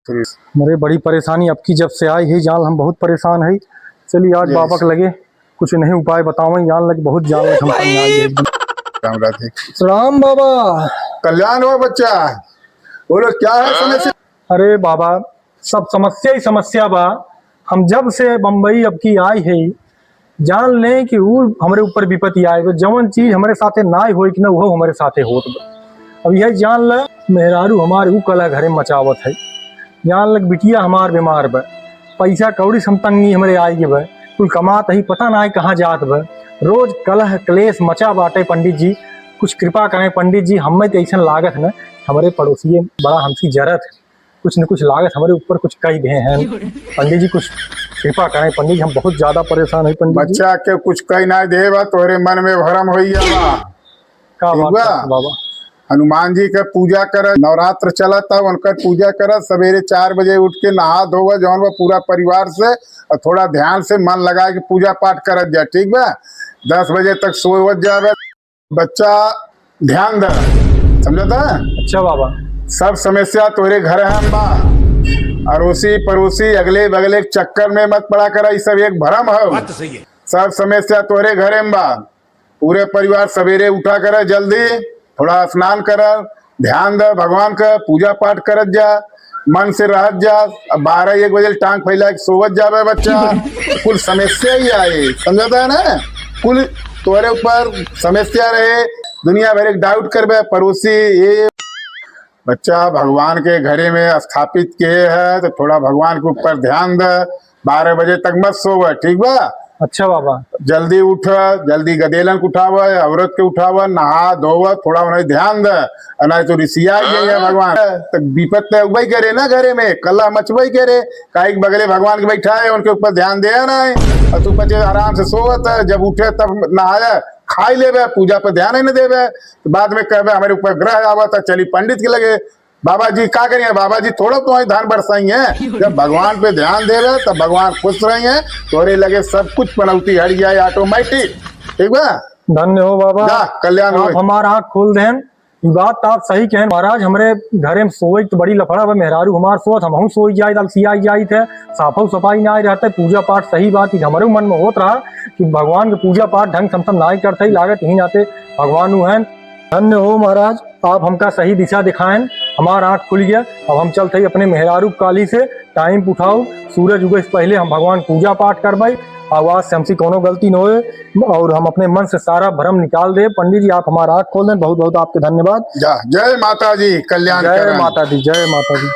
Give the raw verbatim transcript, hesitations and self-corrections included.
अरे, बड़ी परेशानी अब की जब से आई है, जान हम बहुत परेशान है। चलिए, आज बाबा के लगे कुछ नहीं उपाय बतावें, जान लगे बहुत जान लगे हम तंग आ गए एकदम। राम राधे। राम बाबा। कल्याण हो बच्चा, बोलो क्या है समस्या? अरे बाबा, सब समस्या ही समस्या बा। हम जब से बम्बई अब की आई है, जान लें कि ऊ हमरे ऊपर विपत्ति आए बा। जवन चीज हमरे साथे नाय होई कि ना, उहो हमरे साथे होत बा। अब यह जान ले, मेहरारू हमार ऊ कलह घरे मचावत है। जान ले, बिटिया हमार बीमार बा, पैसा कौड़ी से हम तंगी हमरे आए के बा, कुल कमात ही पता नाय कहाँ जात बा। रोज कलह क्लेश मचा बाटे पंडित जी, कुछ कृपा करें पंडित जी, हमें तो ऐसा लागत है ना, हमरे पड़ोसिए बड़ा हमसे जरत है। कुछ न कुछ लागत हमरे ऊपर कुछ कह दे हैं। पंडित जी, कुछ कृपा करें पंडित जी, हम बहुत ज्यादा परेशान है पंडित जी। बच्चा के कुछ कह ना दे बा, तोहरे मन में भरम होई जाला। का बात बा? करत बाबा? हनुमान जी के पूजा कर, नवरात्र चलत है, उनकर पूजा कर, सवेरे चार बजे उठ के नहा धोवा जौन बा पूरा परिवार से, और थोड़ा ध्यान से मन लगा के पूजा पाठ करत जा, ठीक बा? दस बजे तक सोवत जावे। बच्चा ध्यान दे, समझता है? अच्छा बाबा। सब समस्या तोहरे घर हम बा, अड़ोसी पड़ोसी अगले बगले के चक्कर में मत पड़ा करा, ये सब एक भरम है। बात तो सही है। सब समस्या तोहरे घरे में बा। पूरे परिवार सवेरे उठा करे जल्दी, थोड़ा स्नान कर, ध्यान दे भगवान का, पूजा पाठ करत जा, मन से रहत जा। अब बारह एक बजे टांग फैला के सोवत जावे बच्चा, कुल समस्या ही आए, समझता है ना? कुल तोरे ऊपर समस्या रहे, दुनिया भर एक डाउट करबे, पड़ोसी ये बच्चा भगवान के घरे में स्थापित किए है, तो थोड़ा भगवान के ऊपर ध्यान दे। बारह बजे तक मत सोवे, ठीक बा? अच्छा बाबा। जल्दी उठ, जल्दी गदेलन के उठावे, औरत के उठावे, नहा धोवे, थोड़ा उन्हें ध्यान दे, नहीं तो रिसिया गई है भगवान। तो विपत तो उबई करे ना घरे में, कलह मचबई करे, काहे कि बगले भगवान के बैठा है, उनके ऊपर ध्यान दे ना है। और तू बच्चे आराम से सोवत है, जब उठे तब नहाया, खाई लेबे, पूजा पर ध्यान ही नहीं देबे, तो बाद में कहबे हमारे ऊपर ग्रह आवत है, चली पंडित के लगे। बाबा जी का करिए, बाबा जी थोड़ा तो ध्यान बरसाई है। जब भगवान पे ध्यान दे रहे तब भगवान खुश रही है, तोरे लगे सब कुछ पनौती हट जाए ऑटोमेटिक। ठीक बा? धन्य हो बाबा। जा, कल्याण आप होए। हमार आँख खोल देन। ई बात तो आप सही कहें महाराज, हमरे घरे में सोई तो बड़ी लफड़ा बा, मेहरारू हमार सोत, हमहू सोई जाई, अलसियाई जाई थे, साफो सफाई ना रहते, पूजा पाठ सही बात, ई हमरे मन में होत रहा कि भगवान के पूजा पाठ ढंग से हम सब नाई करते ही लागत, यही नाते भगवान उ हैं। धन्य हो महाराज, आप हमका सही दिशा दिखाएन, हमार आँख खुल गया। अब हम चलत हई अपने मेहरारू काली से, टाइम उठाओ, सूरज उगे से पहले हम भगवान पूजा पाठ करबई। आवाज से हमसे कोनो गलती न होए और हम अपने मन से सारा भ्रम निकाल दे। पंडित जी, आप हमार आँख खोल दें, बहुत बहुत आपके धन्यवाद। जा, जय माता जी, कल्याण जय करें। माता दी, जय माता दी।